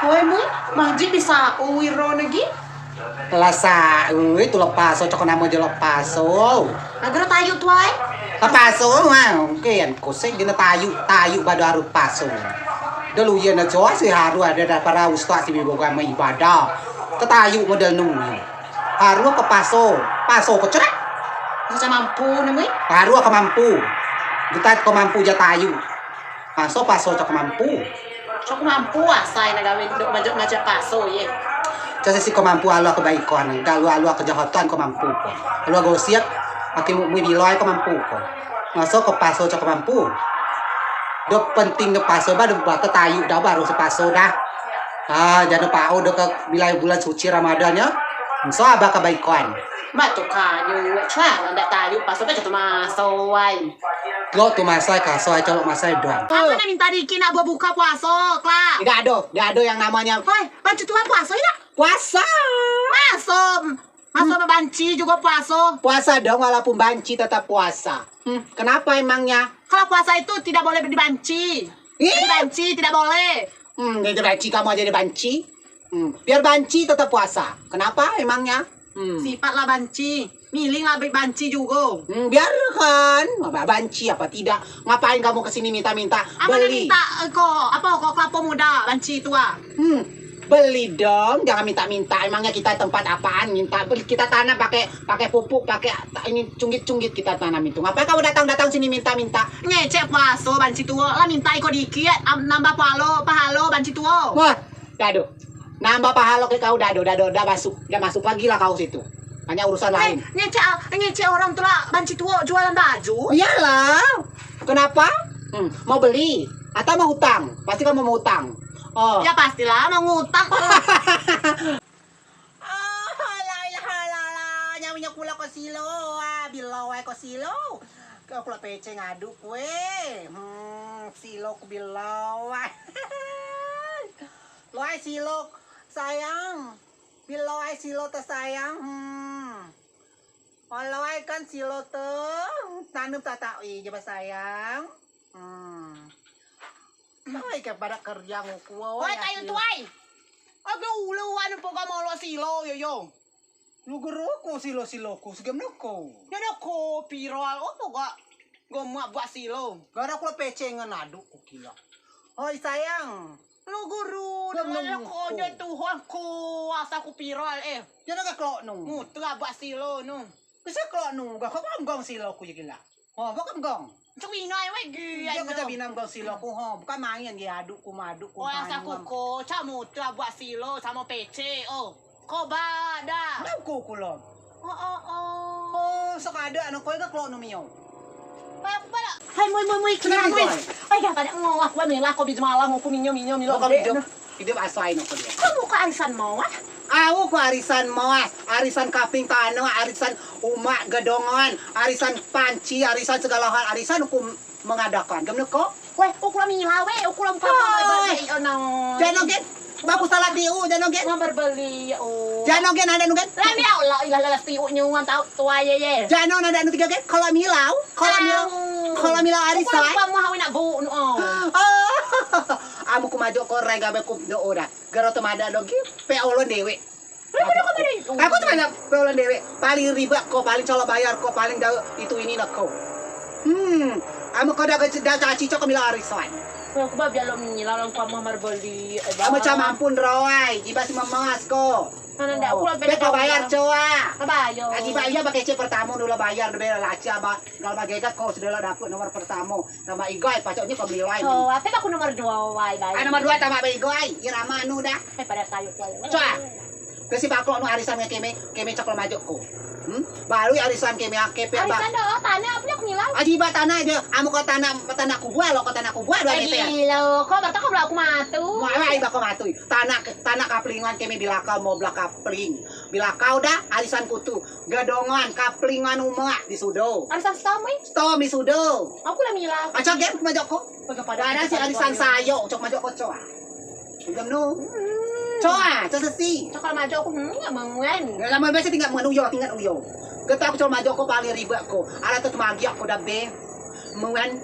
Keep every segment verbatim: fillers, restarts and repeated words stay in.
Oi, mui, majik bisa uiro negi. Lasa, ui, tu lepaso, cok namo je lepaso. Agak tayuk tuai. Lepaso, mah, mungkin kusik dina tayuk, tayuk bado harus paso. Dulu iya na coa si harus ada dah para ustaz si bibo gama ibadah. Tetayuk model nu. Harus ke paso, paso ke cek. Macam mampu nemu. Harus ke mampu. Kita ke mampu ja tayuk. Paso, paso cok mampu. Cok mampu asai na gawe dok majak-majak paso ye. Cok sisi ko mampu alua kebaikon, galu alua kejahatan ko mampu ko. Alua gosip, aki mui bilai ko mampu ko. Maso ko paso cok mampu. Dok penting dok paso ba dok baka tayuk dah baru sepaso dah. Ah, jano pao dok ke bilai bulan suci Ramadan ya. Maso aba kebaikon. Mak tu kanyo, cua ndak tayuk paso ba cok maso wai. Lo tu masai kasai, colok masai doang. Apa nak minta dikit nak berbuka puasa, kelak? Tidak ada, tidak ada yang namanya. Hoi, banci tuan puasa tidak? Puasa. Puasa. Puasa banci juga puasa. Puasa dong, walaupun banci tetap puasa. Hmm, kenapa emangnya? Kalau puasa itu tidak boleh dibanci. Ih. Dibanci tidak boleh. Hmm, dia banci, kamu aja dia banci. Hmm, biar banci tetap puasa. Kenapa emangnya? Hmm. Sifatlah banci. Miling lah banci juga. Hmm, biarkan. Banci apa tidak? Ngapain kamu ke sini minta-minta? Apa nak minta, eh, ko, apa, ko kelapa muda banci tua? Hmm. Beli dong, jangan minta-minta. Emangnya kita tempat apaan minta? Beli, kita tanam pakai, pakai pupuk, pakai ini cunggit-cunggit kita tanam itu. Ngapain kamu datang-datang sini minta-minta? Ngecek puasa banci tua. Lah minta iko dikit, am, nambah pahalo, pahalo banci tua. Wah, dado. Nambah pahalo ke kau dado, dado, dah masuk, dah masuk lagi lah kau situ. Hanya urusan lain. Ngecek, ngecek orang tu lah banci tua jualan baju. Iyalah. Kenapa? Hmm, mau beli atau mau utang? Pasti kamu mau utang. Oh. Ya pastilah mau ngutang. Ah, la ilaha illallah. Nyawinyo kulo ko silo. Ah, bilo wai ko silo. Ko kulo peceng adu kue. Hmm, silo ku bilo wai. Lo ai silo sayang. Bilo ai silo tersayang. Hmm. Olo ai kan silo te. Tanam tatak i je sayang. Hmm. Oi, ke pada kerja nguku, oi, tayuk tuai. Age ulu anu poga molo silo yo yo. Lu geruku silo-siloku segem nuku. Yo nuku piral opo ga. Gomak buak silo. Gara kulo pecengan aduk ku kilo. Hoi sayang. Lu guru dengan lo ko jo tuhan ku asa ku piral eh. Jano ga kelok nu. Mutu abak silo nu. Bisa kelok nu ga ko gong silo ku je gila. Oh, bukan gong. Cak bina ai wai gi. Iya, ko cak bina gong silo ku ho. Bukan main gi aduk ku maduk ku. Oh, asa ku ko cak mutu abak silo samo pece. Oh. Ko ba da. Nau ko kulo. Oh, oh, oh. Oh, sok ade anu ko ga kelok nu mio. Hai mui mui mui kira mui. Ai ga pada ngoh aku mila ko bi jemalang aku minyo minyo milo. Idup asai no ko dia. Kamu ko arisan moas? Au ko arisan moas, arisan kapling tanah, arisan umak gedongan, arisan panci, arisan segala hal, arisan aku mengadakan. Gemne ko? Weh, uku la milau weh, uku la muka. Jano gen, baku salah tiu, jano gen. Ngambar beli ya. Jano gen ada nu gen. Lah miau la ilah la tiu nyuan tau tua ye ye. Jano ada nu tiga gen, kalau milau, kalau milau, kalau milau arisan. Uku la muka mau nak bu nu. Amu ku majok ko rega be ku do ora. Garo temada dogi, pe olon dewe. Aku tu banyak peolon dewek. Paling ribet ko, paling colo bayar ko, paling jauh itu ini nak ko. Hmm, amu ko dah dah caci cok mila arisan. Aku ba biar lo mila lo kamu marbeli. Amu cama ampun roai, jiba si memas ko. Mana ndak aku lo. Beko bayar coa. Apa ayo? Jiba iya pakai cek pertama dulu bayar debe laci aba. Kalau bagi ko sudah lo dapet nomor pertama. Tambah igai pacoknyo ko beli lain. Oh, ape aku nomor dua wai bai. Ah, nomor dua tambah igai. Irama anu dah. Eh, pada sayuk wai. Coa. Kesi baklo nu arisan ngen keme, keme cok lo majok ko. Hmm? Baru arisan keme ake pe apa? Arisan do tanah ape nyo milau? Aji ba tanah je. Amu ko tanah tanah kubua lo ko tanah kubua dua meter. Aji lo ko batok ko bela aku matu. Mau ai bako matu. Tanah tanah kaplingan keme bilakau mau belakau pling. Bilakau dah arisan kutu. Gedongan, kaplingan umeak di sudo. Arisan stom, eh? Stom di sudo. Aku lah milau. Acok gen majok ko. Pada si arisan sayok, cok majok ko coa. Udah nu. Coa, cok sesi. Cok kalau majok aku hmm nggak mengen. Lama biasa tinggal mengen uyo, tinggal uyo. Kata aku cok majok ko paling ribet ko. Ala tu magiak ko dah be. Mengen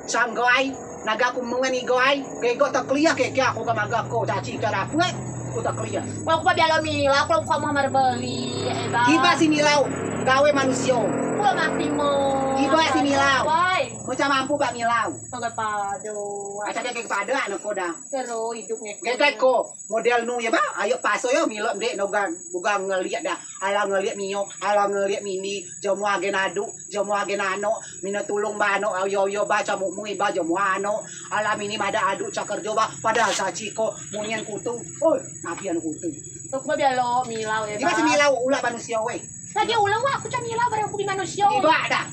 sanggai. Naga ku muen igai, kego tekliah keke aku ke maga ko caci ke dapet, ku tekliah. Wah, ku bialo milau, kalau ku mau merbeli, eh, ba. Iba si milau, gawe manusio. Ku lo mati mo. Iba si milau. Wai. Macam mampu bak milau. Maga pado. Acak keke pado anak ko dah. Seru hidupnya. Keke ko. Model nu yo ba, ayok paso yo milok dek noga buga ngeliak dah. Alau ngeliak mio, alau ngeliak mini, jemua agen adu, jemua agen ano, mino tulung ba ano, yo yo ba camuk mui ba jemua ano, alau mini madeak adu cak kerjo ba, padahal caci ko munyen kutu, oi, napian kutu. Tuk ba bialo milau yo ba. Iba si milau ulak manusio weh. Lagi ulau wak, aku cak milau barang aku di manusio. Iba dah.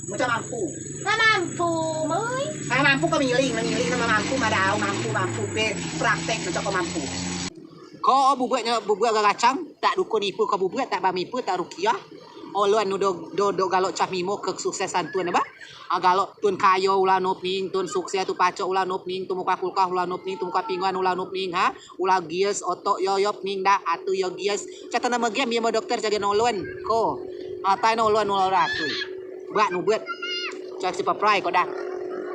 Macam mampu. Nggak mampu, mui. Nggak mampu ko miling, miling nggak mampu, madau mampu, mampu be praktek macam ko mampu. Ko o bubek nyo bubek gagacang, tak dukun ipu ko bubek, tak bami ipu, tak rukiah. Olon nu do do do galok cah mimo kesuksesan tun ba. A galok tun kayo ulau nu pning, tun sukses, tun pacok ulau nu pning, tun muka kulkas ulau nu pning, tun muka pinguan ulau nu pning ha. Ulau gies otok yo yo pning dak atu yo gies. Cak tana megiam yo mo dokter cak gen olon ko. Atai no olon ulau ratu. Bak nubet. Cak si paprai ko dak.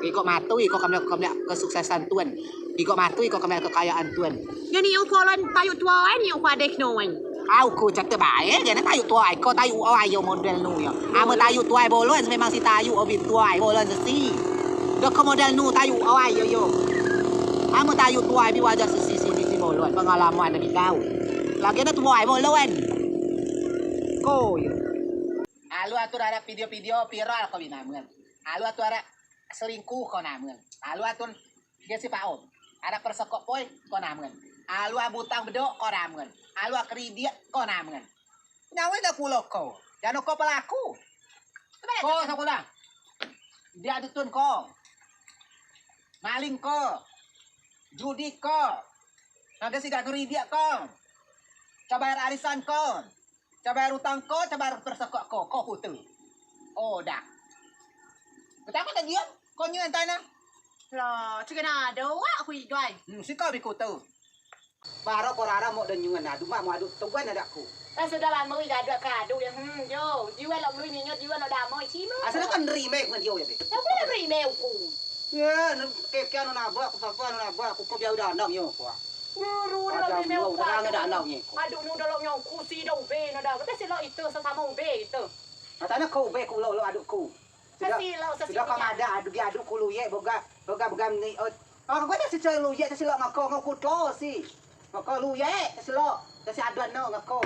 Iko matui ko kemliak kemliak kesuksesan tun. Iko matui ko kemliak kekayaan tun. Yo ni uko olon tayuk tuai ni uko adek no wan. Au ko cak te bae jane tayuk tuai ko tayuk o ayo model nu yo. Ame tayuk tuai bolon memang si tayuk obi tuai bolon sesi. Dok ko model nu tayuk o ayo yo. Ame tayuk tuai bi wajar sesi sini si bolon pengalaman ne bi tau. Lagi ne tuai bolon. Ko yo. Alu atur arak video-video viral ko bi namen. Alu atur arak selingkuh ko namen. Alu atur dia si paom. Arak persekok poi ko namen. Alu abutang bedok ko namen. Alu akridik ko namen. Nyawe dak pulo ko. Jano ko pelaku. Ko sekolah. Dia dutun ko. Maling ko. Judi ko. Naga si dak ngeridik ko. Coba bayar arisan ko. Coba bayar utang ko, coba bayar persekok ko, ko kutu. Oh, dah. Betapa tak dia? Ko nyu entai na? Lah, cik na ada wak aku igai. Hmm, si kau bi kutu. Baro ko rara mo de nyuan adu mak mo adu tuan ada ku. Kan sudah lama igai adu ke adu ya. Hmm, jo, jiwa lok lui minyo jiwa no damai cima. Asal kan ri mek ngan dio ya be. Tapi ri mek uku. Ya, ke ke anu nabak aku papa anu nabak aku ko biau danang yo ko. Guru dalam email ku. Adu nu dalam nyong kusi da ube no da. Kata silo itu sesama ube itu. Katanya ko ube ku lo lo aduk ku. Sudah sudah kau mada adu di aduk ku lu ye boga boga boga ni. Oh, kau dah sisa lu ye silo ngako ngau ku to si. Ngako lu ye silo si adu no ngako.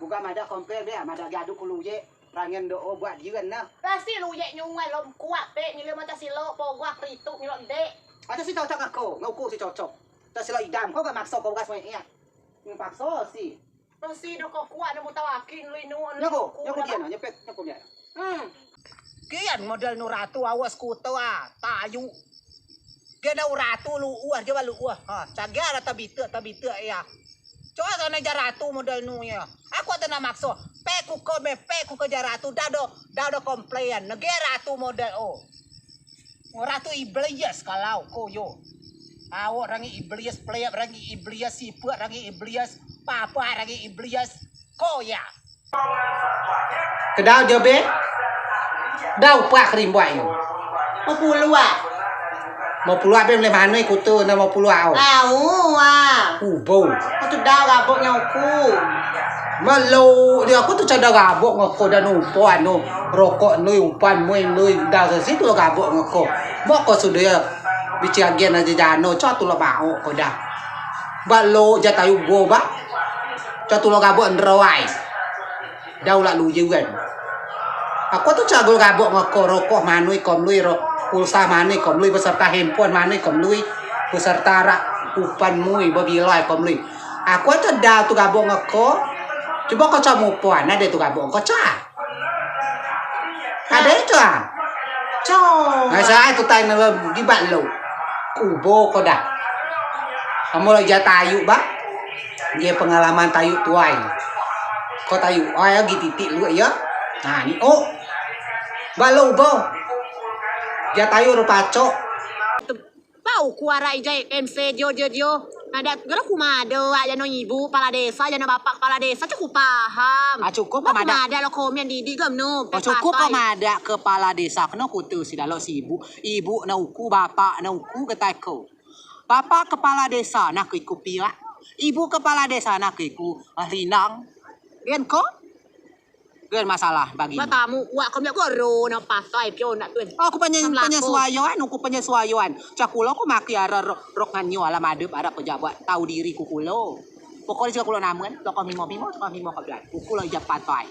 Boga mada kompel be mada di aduk ku lu ye. Rangen do o buat jiran na. Pasti lu ye nyungai lo kuat pe nyile mata silo pogak ritu nyilo dek. Ata si cocok ngako ngau ku si cocok. Tasilo idam ko ga makso ko gas mai iya. Ni pakso si. Pasti do ko kuat do mutawakin lu inu. Nyoko, nyoko dia no, nyepet, nyoko dia. Hmm. Kian model nu ratu awas kuto ah, tayu. Kena u ratu lu uah, jawab lu uah. Ha, cagar ata bite, ata bite ya. Coa sana ja ratu model nu ya. Aku ata na makso. Pe ku ko me, pe ku ko ja ratu, dado, dado komplain. Nege ratu model o. Ratu iblis kalau ko yo. Awok rangi iblis, pleyap rangi iblis, siput rangi iblis, papa rangi iblis. Ko ya. Kedau jo be. Dau pak kerimbai. Mau puluak. Mau puluak be meleh manui kutu na mau puluak au. Au ah. Ubo. Kutu dau gabok nyau ku. Melo dia aku tu cadau gabok ngeko dan umpan no. Rokok nui umpan mui nui dau sesi tu gabok ngeko. Mok ko sudah bici agen aja jano cok tu lo mau ko dah. Ba lo jatayu go ba. Cok tu lo gabok nderoai. Dau lak luyen. Aku tu cagul gabok ngeko rokok manui kom lui ro pulsa manui kom lui beserta handphone manui kom lui beserta rak upan mui bebilai kom lui. Aku tu dau tu gabok ngeko. Cubo ko cak mupan ade tu gabok ngeko cak. Ade cak. Cak. Ngai sai tu tai nelo gibat lo. Kubo ko dah. Kamu lo jatayu ba. Ye pengalaman tayuk tuai. Ko tayuk ai agi titik luak ya. Nah ni oh. Balo ubo. Dia tayuk ro pacok. Bau kuarai jai M C dio dio dio. Madeak gelo ku madeak jano ibu kepala desa, jano bapak kepala desa, coa ku paham. Ah, cukup ko madeak. Madeak lo komen didik gem nu. Oh, cukup ko madeak kepala desa, keno kute si lok si ibu. Ibu ne uku, bapak ne uku, getai ko. Bapak kepala desa ne ke iku piak. Ibu kepala desa ne ke iku, ah, rinang. Gen ko? Gen masalah bagi. Ba tamu wak kemliak goro ne patai pio nak tun. Aku penye-, penyesuaian, aku penyesuaian. Coa kulo ku makei ara rok, rok ngan nyo alam adep ara pejabat, tau diri ku kulo. Pokok ne coa kulo namen, toko mimo-mimo, toko mimo kebian. Ku kulo ijai patai.